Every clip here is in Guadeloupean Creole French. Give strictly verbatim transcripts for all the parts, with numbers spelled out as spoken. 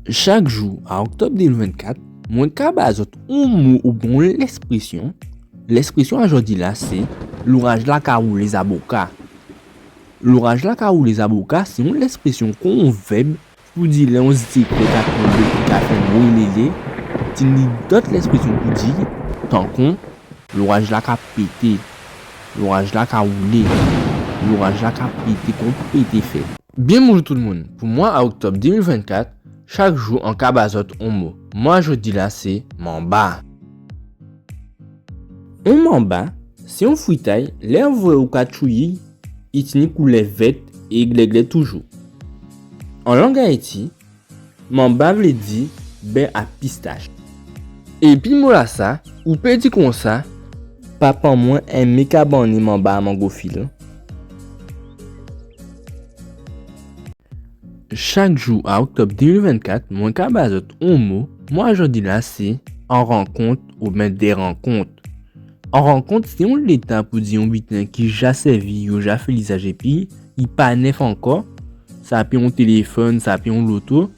Chak jou a òktòb dé mil vennkat, mwen ka ba zòt on mo oubyen on lèspresyon. Lèspresyon a jòdi-la sé, loraj-la ka woulé zaboka. Loraj-la ka woulé zaboka sé on lèspresyon kon on vèb pou di lè on zéklè ka tonbé ki ka fè brilélé. Tini dòt lèspresyon pou di, tankon, loraj-la ka pété, loraj-la ka woulé, loraj-la ka pété kon pété fè. Byen bonjou tout moun. Pou mwa a òktòb dé mil vennkat, chak jou an ka ba zòt on mo. Mo a jòdi-la sé manba. On manba sé on fritay, lè ou vwè ou ka tchouyé, i tini koulè vèt é glèglè toujou. An lang Ayiti, manba vlé di bè a pistach. Épi mo-lasa, ou pé di konsa, papa mwen enmé kabanné manba a mango fil. Chak jou a òktòb dé mil vennkat, mwen ka ba zòt on mo. Mo a jòdi-la sé an rankont oubyen dé rankont. An rankont sé on léta pou di on biten ki ja sèvi, yo ja fè lizaj épi i pa nèf ankò. Sa pé on téléfòn, sa pé on loto.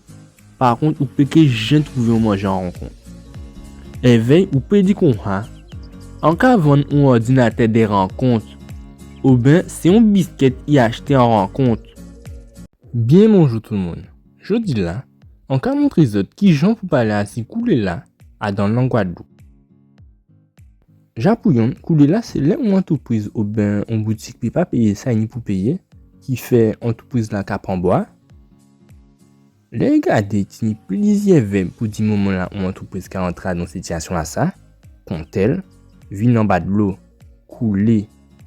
Pakont, ou pé ké jen twouvé on manjé an rankont. Èvè'y, ou pé di konsa, an ka vann on òdinatè dé rankont, oubyen sé on biskèt i achté an rankont. Byen bonjou tout moun. Jòdi-la, an ka montré zòt kijan pou palé asi koulé-la adan lang Gwadloup. Ja pou yonn, koulé-la sé lè on antoupriz oubyen on boutik pé pa péyé sa i ni pou péyé, ki fè antoupriz-la ka pran bwa. Lè gadé, tini plizyè vèb pou di moman-la on antoupriz ka antré adan sitiyasyon-lasa, kontèl, vin anba dlo, koulé,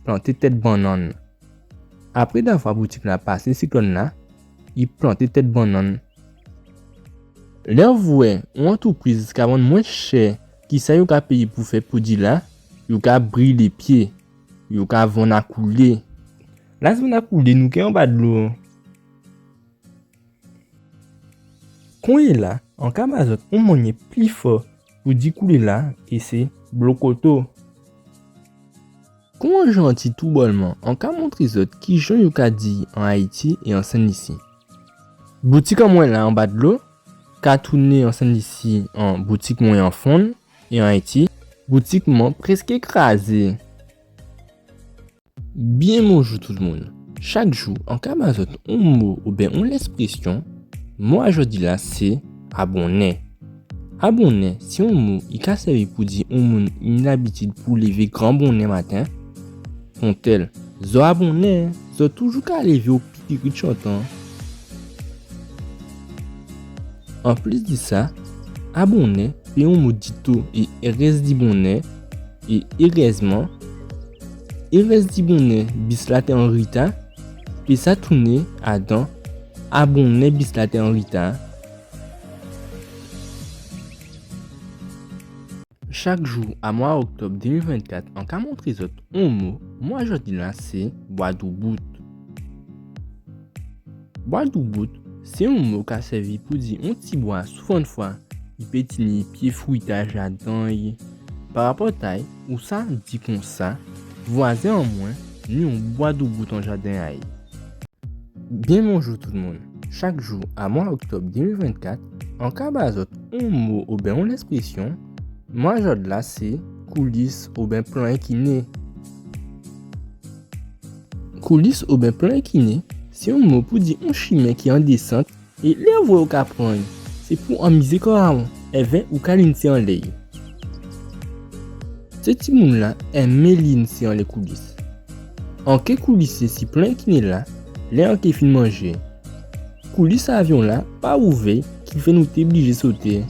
planté tèt bannann. Apré davwa boutik-la pasé siklòn-la, i planté tèt bannann. Lè ou vwè on antoupriz ka vann mwen chè ki sa yo ka péyé pou fè pwodui-la, yo ka brilé pyé, yo ka vann a koulé. Lè sé vann a koulé, nou ké anba dlo. Konyéla, an ka ba zòt on mannyè pli fò pou di koulé-la, é sé blokoto. Kon on jan ti toubòlman, an ka montré zòt kijan yo ka di an Ayiti é an Sent-Lisi. Boutik an mwen la anba dlo, ka tounen an Sent-Lisi an boutik mwen an fonn, é an Ayiti, boutik mwen prèské krazé. Byen bonjou tout moun. Chak jou, an ka ba zòt on mo oubyen on lèspresyon. Mo a jòdi-la sé abonnè. Abonnè sé on mo i ka sèvi pou di on moun i ni labitid pou lévé gran bonnè maten. Kontèl, zò abonnè, zò toujou ka lévé o pipirit chantan. Anplis di sa, abonnè pé on mo dito é érèzdibonnè, é érèzman, érèzdibonnè bis-la té an rita, pé sa tounen adan abonnè bis-la té an rita. Chak jou a mwa òktòb dé mil vennkat, an ka montré zòt on mo. Mo a jòdi-la sé bwa doubout. Bwa doubout sé on mo ka sèvi pou di on ti bwa, souvan fwa i pé tini pyé fwitaj adan'y. Parapòt a'y, ou sa di konsa, vwazen an mwen ni on bwa doubout an jaden a'y. Byen bonjou tout moun. Chak jou a mwa òktòb dé mil vennkat, an ka ba zòt on mo oubyen on lèspresyon. Mo a jòdi-la sé koulis oubyen plan enkliyé. Koulis oubyen plan enkliyé sé on mo pou di on chimen ki an désant, é lè ou vwè ou ka pran'y, sé pou anmizé kò a'w, èvè ou ka linsé anlè'y. Sé timoun-la enmé linsé anlè koulis. An ké koulisé si plan enkliyé-la lè an ké fin manjé. Koulis avyon-la pa ouvè, ki fè nou té blijé soté.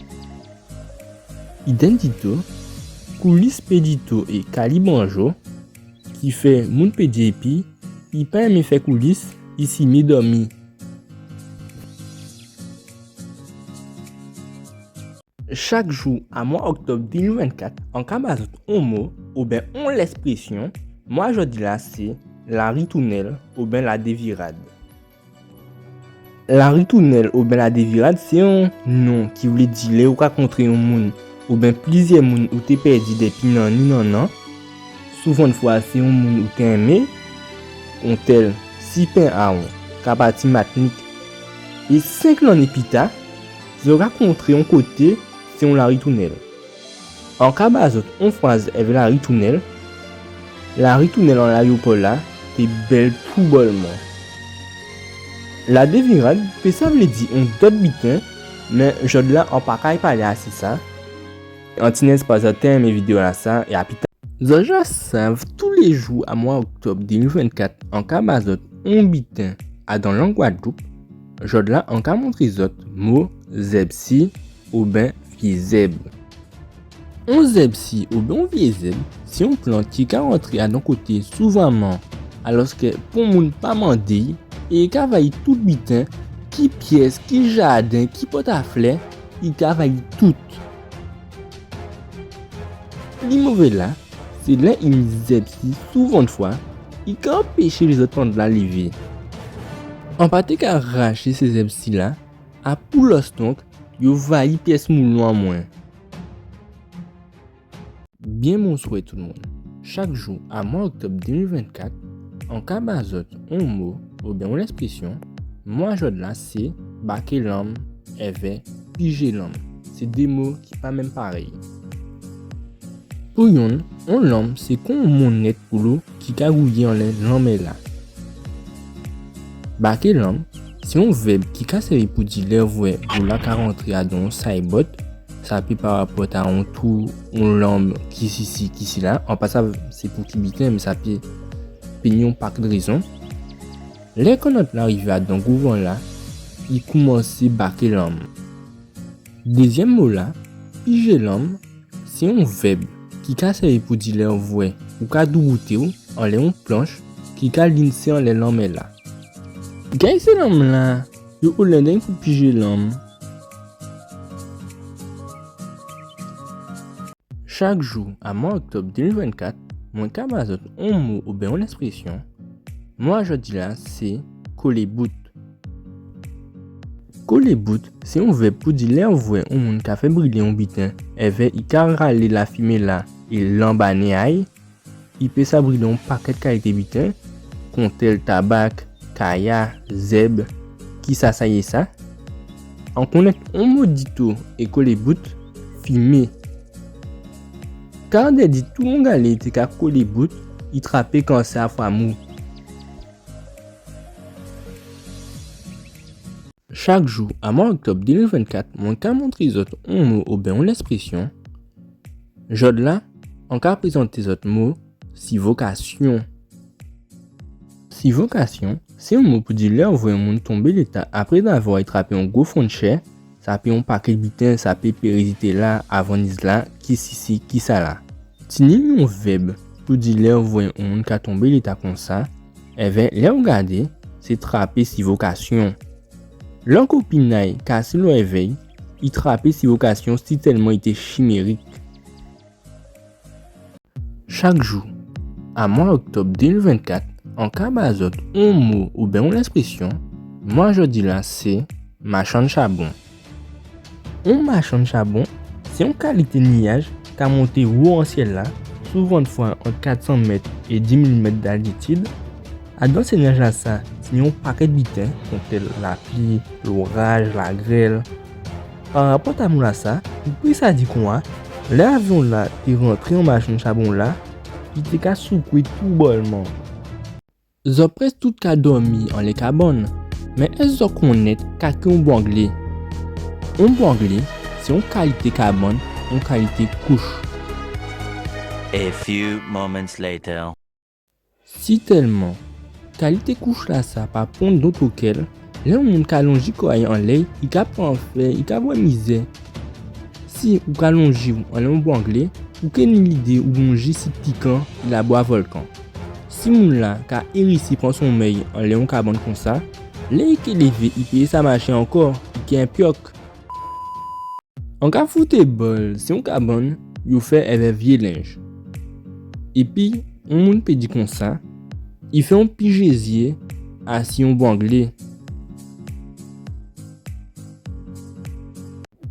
Idèm dito, koulis pé dito é kalibanjo, ki fè moun pé di épi i pa enmé fè koulis, i simyé dòmi. Chak jou a mwa òktòb dé mil vennkat, an ka ba zòt on mo oubyen on lèspresyon. Mo a jòdi-la sé laritounèl oubyen ladévirad. Laritounèl oubyen ladévirad sé on non ki vlé di lè ou ka kontré on moun oubyen plizyè moun ou té pèdi dèpi nanni-nannan. Souvan fwa sé on moun ou té enmé, kontèl sipen a'w ka pati Matnik, é senk lanné pita, Zòt ka kontré on koté, sé on laritounèl. An ka ba zòt on fraz èvè laritounèl. Laritounèl an layopò-la té bèl toubòlman. Ladévirad pé sa vlé di on dòt biten, mé jòdla an pa kay palé asi sa. An tini èspwa zòt té enmé vidéo-lasa, é a pita. Zòt ja sav, toulé jou a mwa òktòb dé mil vennkat, an ka ba zòt on biten adan lang Gwadloup. Jòdla an ka montré zòt mo zèbsi oben vyé zèb. On zèbsi oben on vyé zèb, sé on plant ki ka rantré adan koté souvanman, alòskè pon moun pa mandé'y, é i ka anvayi tout biten, ki pyès, ki jaden, ki pòtaflè, i ka anvayi tout. Pli mové-la, sé lè i ni zèb si souvan fwa, i ka anpéché lézòt plant-la lévé. An pa té ka raché sé zèb-sila, a pou lòstonk, yo vayi pyès moulon an mwen. Byen bonswè tout moun. Chak jou a mwa òktòb dé mil vennkat, an ka ba zòt on mo oben on lèspresyon. Mo a jòdla sé baké lanm èvè pijé lanm. Sé dé mo ki pa menm parèy. Pou yonn, on lanm sé kon on monnèt pou lou ki ka woulé anlè lanmè-la. Baké lanm sé on vèb ki ka sèvi pou di lè ou vwè dlo-la ka rantré adan on saybòt, sa pé pa rapòt a on twou, on lanm, kisisi, kisila. An pa sav sé pou ki biten, mé sa pé, pé ni on pakèt rézon. Lè kannòt-la rivé adan gouvan-la, i koumansé baké lanm. Dézyèm mo-la, pijé lanm, sé on vèb ki ka sèvi pou di lè ou vwè ou ka doubouté'w anlè on planch ki ka linsé anlè lanmè-la. Gay sé lanm-la, yo olenden'y pou pijé lanm. Chak jou a mwa òktòb dé mil vennkat, mwen ka ba zòt on mo oben on lèspresyon. Mo a jòdila sé kolé bout. Kolé bout sé on vèb pou di lè ou vwè on moun ka fè brilé on biten, èvè i ka ralé lafimé-la é lanbé a'y. I pé sa brilé on pakèt kalité biten, kontèl tabak, kaya, zèb, kisasayésa. An konnèt on mo di tou é kolé bout, fimé. Kadè di tou on galé té ka kolé bout, i trapé kansè a fwa mou. Chak jou a mwa òktòb dé mil vennkat, mwen ka montré zòt on mo oben on lèspresyon. Jòdla, an ka prézanté zòt mo sivokasyon. Sivokasyon sé on mo pou di lè ou vwè on moun tonbé léta apré davwa i trapé on gwo fon chè, sa pé on pakèt biten, sa pé pérézité-la, avan niz-la, kisisi, kisala. Tini on vèb pou di lè ou vwè on moun ka tonbé léta konsa, èvè lè ou gadé, sé trapé sivokasyon. Lè on kopin a'y kasé lò èvè'y, i trapé sivokasyon sitèlman i té chimérik. Chak jou a mwa òktòb dé mil vennkat, an ka ba zòt on mo oben on lèspresyon. Mo a jòdila sé machann chabon. On machann chabon sé on kalité nyaj ka monté wo an syèl-la, souvan fwa ant kat san mèt é dis mil mèt d'altitid. Adan sé nyaj-lasa, tini on pakèt biten, kontèl lapli, loraj, lagrèl. Parapòt a mo-lasa, pou pé sa di kon sa, lè avyon-la té rantré an machann chabon-la, i té ka soukwé toubòlman. Zòt prèsk tout ka dòmi anlè kabann, mé èskè zòt konnèt ka ki on bwanglé? On bwanglé sé on kalité kabann, on kalité kouch. A few moments later. Sitèlman kalité kouch-lasa pa ponn dotokèl, lè on moun ka lonji kò a'y anlè'y, i ka pran fè, i ka vwè mizè. Si ou ka lonji'w anlè on bwanglé, ou ké ni lidé ou lonji si pikan é labwa vòlkan. Si moun-la ka érisi pran sonmèy anlè on kabann konsa, lè i ké lévé, i pé sa maché ankò, i ké enpyòk. An ka fouté bòl sé on kabann yo fè èvè vyé lenj. Épi on moun pé di konsa, i fè on pijé zyé asi on bwanglé.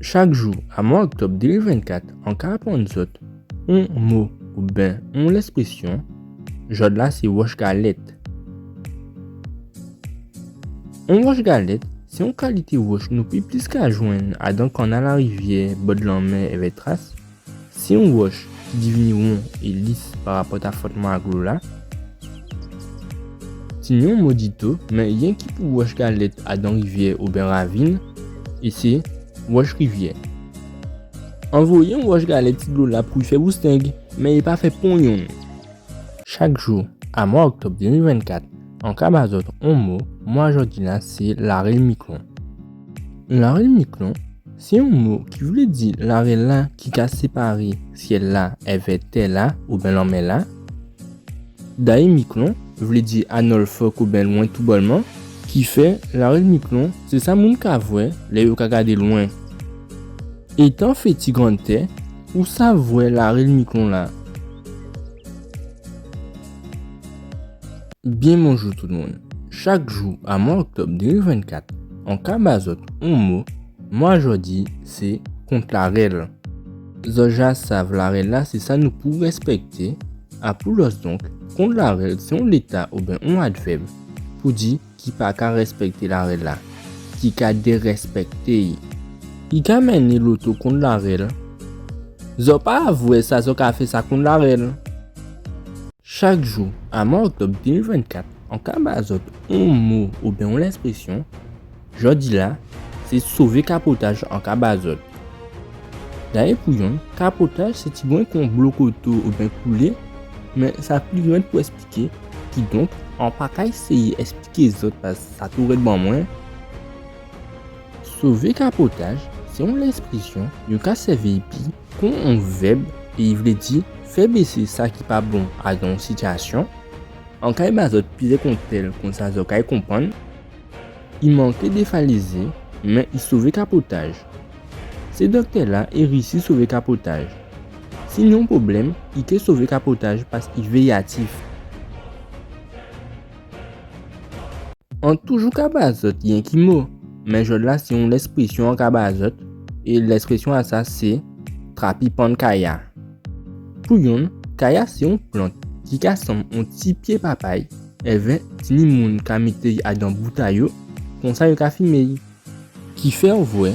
Chak jou a mwa òktòb dé mil vennkat, an ka aprann zòt on mo oben on lèspresyon. Jòdla sé wòch galèt. On wòch galèt Sé on kalité wòch nou pi plis ka jwenn adan kannal a rivyè, bòdlanmè, èvè tras. Sé on wòch ki divini won é lis parapòt a fwòtman a glo-la. Tini on mo dito, mé yenki pou wòch galèt adan rivyè oben ravin, é sé wòch rivyè. Anvoyé on wòch galèt si glo-la pou i fè bousteng, mé i pa fè pon yonn. Chak jou a mwa òktòb dé mil vennkat, an ka ba zòt on mo, mo a jòdi-la sé larèl miklon. Larèl miklon, sé on mo ki vlé di larèl-la ki ka séparé syèl-la èvè tè-la oben lanmè-la. Dayè miklon vlé di anòlfòk oben lwen toubòlman, kifè larèl miklon sé sa moun ka vwè lè yo ka gadé lwen. Étan fé ti granntè, ou sa vwè larèl miklon-la. Byen bonjou tout moun. Chak jou a mwa òktòb dé mil vennkat, an ka ba zòt on mo, mo a jòdi sé kont larèl. Zòt ja sav larèl-la sé sa nou pou rèspèkté. Apoulòs donk, kont larèl sé on léta oben on advèb pou di ki pa ka rèspèkté larèl-la, ki ka dérèspèkté'y. I ka mennen loto kont larèl. Zòt pa vwè sa, zòt ka fè sa kont larèl. Chak jou a mwa òktòb dé mil vennkat, an ka ba zòt on mo oben on lèspresyon. Jòdi-la, sé sové kapotaj an ka ba zòt. Dayè pou yonn, kapotaj sé tibwen kon blokoto oben koulé, mé sa pli rèd pou èspliké, kidonk an pa ka éséyé èspliké zòt pas sa two rèd ban mwen. Sové kapotaj sé on lèspresyon yo ka sèvi épi kon on vèb é i vlé di fè bésé sa ki pa bon adan on sitiyasyon. An kay ba zòt plizyè kontèl konsa zòt kay konprann. I manké défalizé, mé i sové kapotaj. Sé doktè-la i réyisi sové kapotaj. Si ni on pwoblèm, i ké sové kapotaj pas i véyatif. An toujou ka ba zòt yenki mo, mé jòdla sé on lèspresyon an ka ba zòt, é lèspresyon-lasa sé trapé pann kaya. Pou yonn, kaya sé on plant ki ka sanm on ti pyé papay, èvè tini moun ka mété'y adan bout a yo, konsa yo ka fimé'y. Kifè ou vwè,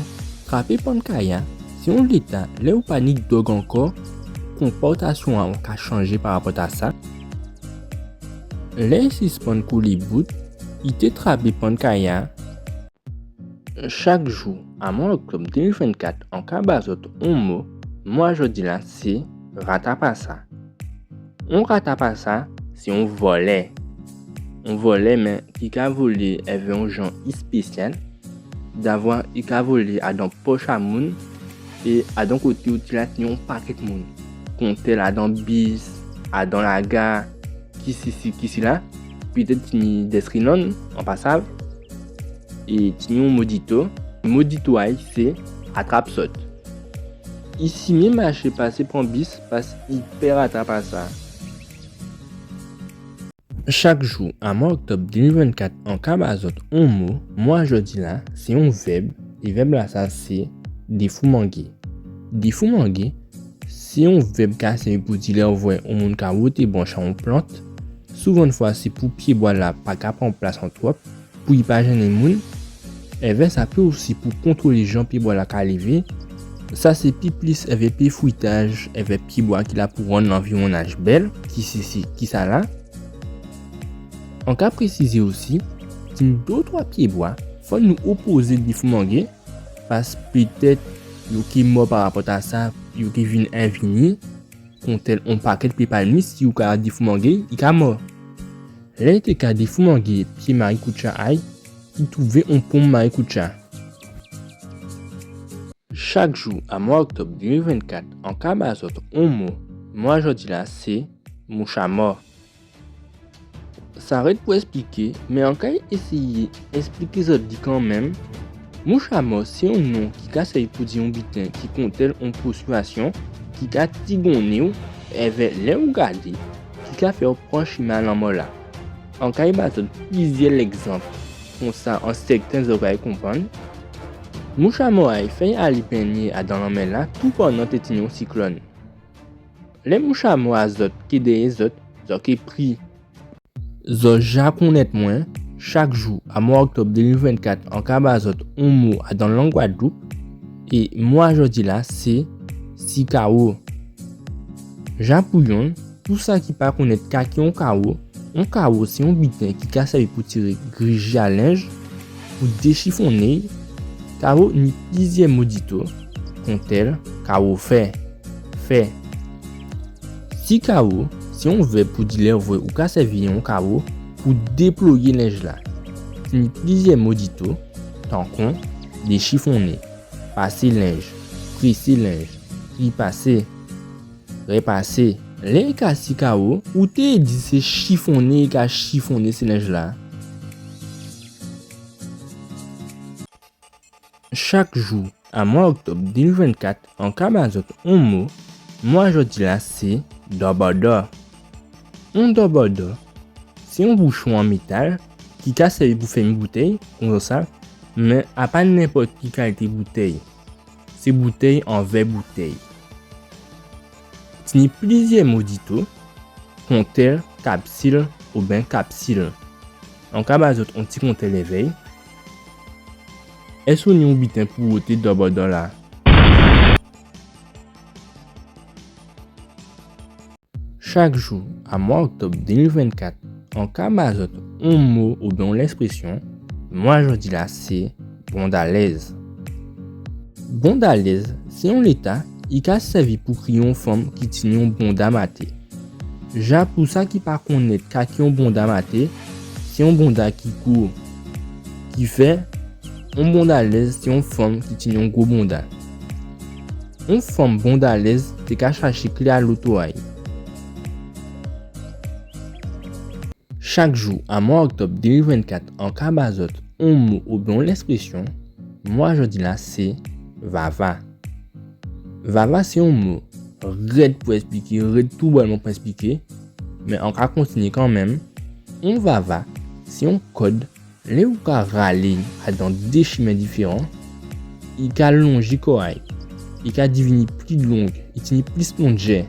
trapé pann kaya sé on léta lè ou pa ni dòg ankò, konpòtasyon a'w ka chanjé parapòt a sa. Lè i sispann koulé bout, i té trapé pann kaya. Chak jou a mwa òktòb dé mil vennkat, an ka ba zòt on mo, mo a jòdi-la sé ratapasa. On ratapasa sé on vòlè. On vòlè, mé ki ka volé èvè on jan èspésyal. Davwa i ka volé adan pòch a moun, é adan koté otila tini on pakèt moun, kontèl adan bis, adan laga, kisisi kisila, pétèt tini dèsrilann, an pa sav. É tini on mo dito. Mo dito a'y sé atrap sòt. I simyé maché pasé pran bis pas i pè ratapasa. Chak jou a mwa òktòb dé mil vennkat, an ka ba zòt on mo, mo a jòdi-la sé on vèb, é vèb-lasa sé défoumangé. Défoumangé sé on vèb ka sèvi pou di lè ou vwè on moun ka woté branch a on plant. Souvandfwa sé pou pyébwa-la pa ka pran plas an twòp, pou i pa jennen moun. Èvè sa pé osi pou kontwolé jan pyébwa-la ka lévé. Sa sé pi plis èvè pyé fwitaj, èvè pyébwa ki la pou rann lanviwonnaj bèl, kisisi kisala. An ka présizé osi, tini dé twa pyébwa fò nou opozé défoumangé, pas pétèt yo ké mò parapòt a sa, yo ké vin envini. Kontèl on pakèt pyé palmis, si ou ka défoumangé, i ka mò. Lè i té ka défoumangé pyé marikoutcha a'y, i twouvé on ponm marikoutcha. Chak jou a mwa òktòb dé mil vennkat, an ka ba zòt on mo, mo a jòdi-la sé mouchamò. Sa rèd pou èspliké, mé an kay éséyé èspliké zòt li kanmenm. Mouchamò sé on non ki ka sèvi pou di on biten ki kontèl on posiyasyon ki ka tigonné'w, èvè lè ou gadé, ki ka fè'w pran chimen a lanmò-la. An kay ba zòt plizyè lègzanp, konsa an sèten zòt kay konprann. Mouchamò a'y fè'y alé bennyé adan lanmè-la toupannan té tini on siklòn. Lè mouchamò a zòt ké dèyè zòt, zòt ké pri. Zòt ja konnèt mwen, Chak jou a mwa òktòb dé mil vennkat, an ka ba zòt on mo adan lang Gwadloup, é mo a jòdi-la sé sikawo. Ja pou yonn, pou sa ki pa konnèt ka ki on kawo, on kawo sé on biten ki ka sèvi pou tiré griji a lenj, pou déchifonné-y. Kawo ni plizyè mo dito, kontèl kawo fè, fè. Sikawo sé on vèb pou di lè vwè ou ka sèvi on kawo pou déployé lenj-la. Ni plizyè mo dito, tankon déchifonné, pasé lenj, présé lenj, ripasé, répasé. Lè i ka sikawo, ou té di sé chifonné i ka chifonné sé lenj-la. Chak jou a mwa òktòb dé mil vennkat, an ka ba zòt on mo, mo a jòdi-la sé dòbòdò. On dòbòdò sé on bouchon an métal ki ka sèvi pou fèmé boutèy, kon sa, mé a pa nenpòt ki kalité boutèy. Sé boutèy an vè boutèy. Tini plizyè mo dito, kontèl kapsil oben kapsil. An ka ba zòt on ti kontèl èvè-y. Ès ou ni on biten pou woté dòbòdò-la? Chak jou a mwa òktòb dé mil vennkat, an ka ba zòt on mo oben on lèspresyon, mo a jòdi-la sé bondalèz. Bondalèz sé on léta i ka sèvi pou kriyé on fanm ki tini on bonda maté. Ja pou sa ki pa konnèt ka ki on bonda maté, sé on bonda ki kou. Kifè, on bondalèz sé on fanm ki tini on gwo bonda. On fanm bondalèz té ka chaché klé a loto a-y. Chak jou a mwa òktòb dé mil vennkat, an ka ba zòt on mo oben on lèspresyon, mo a jòdi-la sé vava. Vava sé on mo rèd pou èspliké, rèd toubòlman pou èspliké, mé an ka kontinyé kanmenm. On vava sé on kòd, lè ou ka ralé-y adan dé chimen diféran, i ka lonjé kò a-y, i ka divini pli long, i tini plis longè.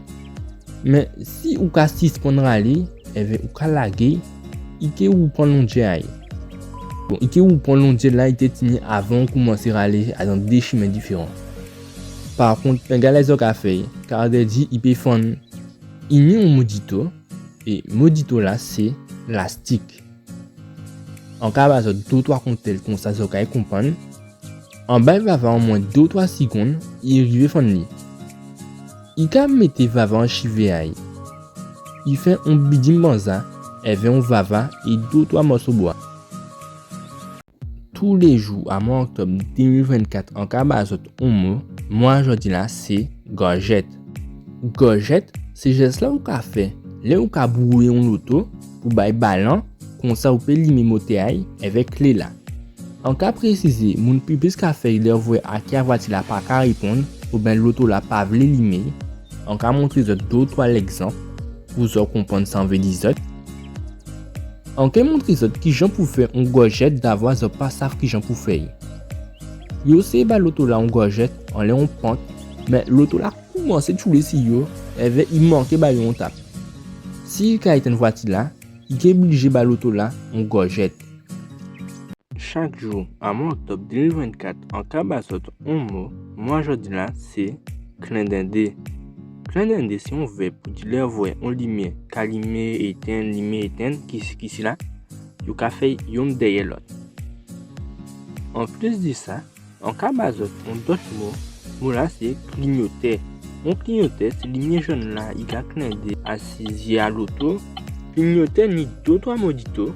Mé si ou ka sispann ralé-y, enben ou ka lagé-y, i ké woupran longè a-y. Bon, i ké woupran longè-la i té tini avan ou koumansé ralé-y adan dé chimen diféran. Pakont, pengad lè zò ka fè-y, kadèdi i pé fann. I ni on mo dito, é mo dito-la sé lastik. An ka ba zòt dé ou twa kontèl, kon sa zò kay konprann. An ba-y vava omwen dé ou twa sigonn, i rivé fann li. I ka mété vava an chivé a-y. I fè on bidim banza èvè on vava é dé ou twa mòso bwa. Toulé jou a mwa òktòb dé mil vennkat, an ka ba zòt on mo, mo a jòdi-la sé gòjèt. Gòjèt sé jès-la ou ka fè lè ou ka bouré on loto pou ba-y balan, kon sa ou pé limé motè a-y èvè klé-la. An ka présizé, moun piplis ka fè-y lè yo vwè a ki a vwati-la pa ka réponn, oben loto-la pa vlé limé. An ka montré zòt dé ou twa lègzanp pou zò konprann sa an vlé di zòt. An ké montré zòt kijan pou fè on gòjèt davwa zò pa sav kijan pou fè-y. Yo séyé ba loto-la on gòjèt anlè on pant, mé loto-la koumansé tchoulé si yo, èvè i manké ba yo on tap. Si i ka étenn vwati-la, i ké blijé ba loto-la on gòjèt. Chak jou a mwa òktòb dé mil vennkat, an ka ba zòt on mo, mo a jòdi-la sé klendendé. Klendendé sé on vèb pou di lè vwè on limyè ka limé, étenn, limé, étenn, ki, ki sila, yo ka fè yonn dèyè lòt. Anplis di sa, an ka ba zòt on dòt mo, mo-la sé klinyotè. On klinyotè sé limyè jòn-la i ka klendé asi zyé a loto. Klinyotè ni dé ou twa mo dito,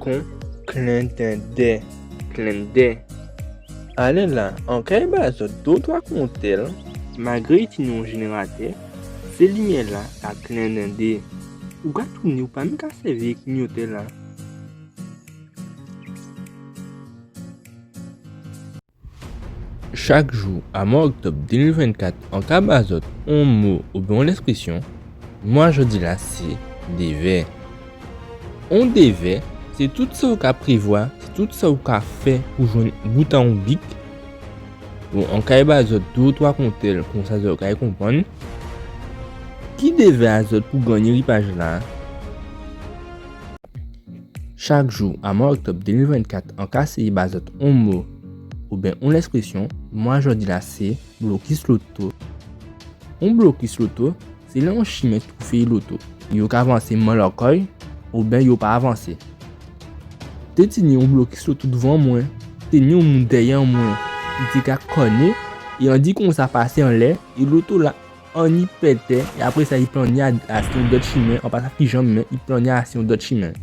kon klendendè, klendè. Alè-la, an kay ba zòt dé ou twa kontèl. Malgré i tini on jénératè, sé limyè-la ka klendendé. Ou ka tounen, ou pa menm ka sèvi klinyotè-la. Chak jou a mwa òktòb dé mil vennkat, an ka ba zòt on mo oubyen on lèspresyon. Mo a jòdi-la sé dévè. On dévè, sé tout sa ou ka prévwa, sé tout sa ou ka fè pou jwenn bout a on bik. Bon, an kay ba zòt dé ou twa kontèl, konsa zòt kay konprann. Ki dévè a zòt pou gannyé ripaj-la? Chak jou a mwa òktòb dé mil vennkat, an ka séyé ba zòt on mo oben on lèspresyon. Mo a jòdi-la sé blokis loto. On blokis loto, sé lè on chimen twouvé loto. Yo ka vansé mòlòkòy, oben yo pa vansé. Té tini on blokis loto douvan mwen, té ni on moun dèyè mwen. I té ka kòné, é an di konsa pasé anlè, é loto-la anni pèté, é apré sa i plannyé a, asi on dòt chimen, an pa sav kijan, mé i plannyé asi on dòt chimen.